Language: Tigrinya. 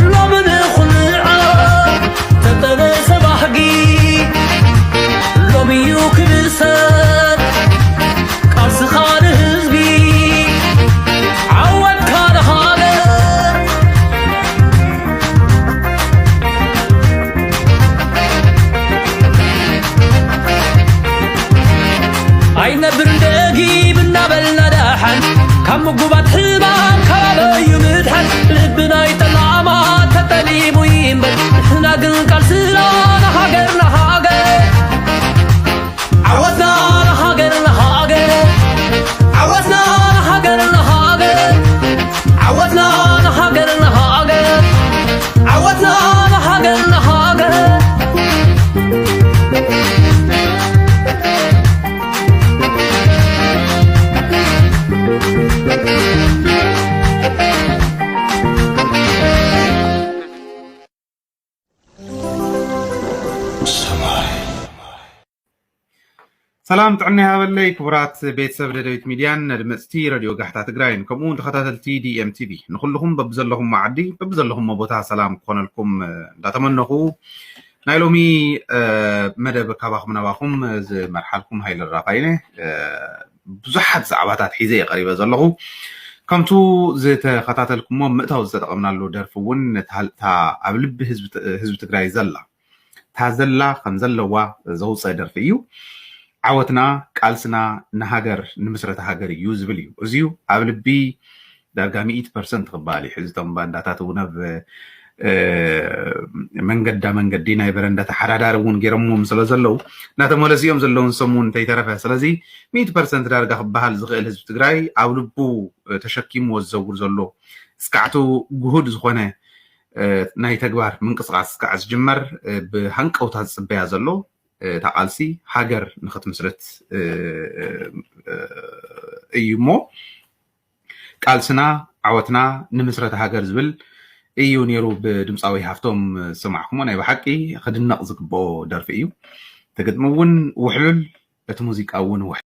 ሎሚ ንኹልዓ ተጠበሰ ባህጊ፣ ሎሚ እዩ ክብሰር ቃልስኻ ንህዝቢ፣ ዓወትካ ንሃገር። ኣይነብር ደጊም እናበልና ደሓን፣ ካብ ምጉባት ሕማም ካበዩ ምድሓን፣ ልቢ ናይ ጠላማት ተጠሊሙ ይንበር፣ ንሕና ግን ቃልስና ንሃገር፣ ንሃገር። ዓወትና ንሃገር፣ ንሃገር። ዓወትና ንሃገር፣ ንሃገር። ዓወትና ንሃገር፣ ንሃገር። ዓወትና ንሃገር፣ ንሃገር። ሰላም ጥዕና ይሃበለይ ክቡራት ቤተሰብ ደደቢት ሚድያን ነድመፅቲ ረድዮ ጋሕታ ትግራይን ከምኡ እውን ተኸታተልቲ ዲኤም ቲቪ ንኩልኹም በብዘለኹም ዓዲ በብዘለኹም ቦታ ሰላም ክኾነልኩም እንዳተመነኹ ናይ ሎሚ መደብ ካባኹም ናባኹም ዝመርሓልኩም ሃይለ ራፋይነ ብዙሓት ዛዕባታት ሒዘ እየ ቀሪበ ዘለኹ። ከምቱ ዝተኸታተልኩሞ ምእታው ዝተጠቐምናሉ ደርፊ እውን እታ ኣብ ልቢ ህዝቢ ትግራይ ዘላ እታ ዘላ ከም ዘለዋ ዘውፀ ደርፊ እዩ። ዓወትና ቃልስና ንሃገር ንምስረታ ሃገር እዩ ዝብል እዩ። እዚዩ ኣብ ልቢ ዳርጋ ሚእቲ ፐርሰንት ክበሃል እዩ። ሕዚ እቶም ባንዳታት እውን ኣብ መንገዳ መንገዲ ናይ በረንዳ ተሓዳዳሪ እውን ገይሮምዎም ስለ ዘለዉ እናተመለሱ እዮም ዘለዉ ንሶም እውን እንተይተረፈ። ስለዚ ሚእቲ ፐርሰንት ዳርጋ ክበሃል ዝኽእል ህዝቢ ትግራይ ኣብ ልቡ ተሸኪምዎ ዝዘውር ዘሎ እስካዕቱ ግሁድ ዝኾነ ናይ ተግባር ምንቅስቃስ ከዓ ዝጅመር ብሃንቀውታ ዝፅበያ ዘሎ እታ ቃልሲ ሃገር ንክትምስርት እዩ እሞ ቃልስና ዓወትና ንምስረታ ሃገር ዝብል እዩ ነይሩ ብድምፃዊ ሃፍቶም ዝሰማዕኩሞ ናይ ብሓቂ ክድነቕ ዝግብኦ ደርፊ እዩ እቲ ግጥሚ እውን ውሕሉል እቲ ሙዚቃ እውን ውሕሉል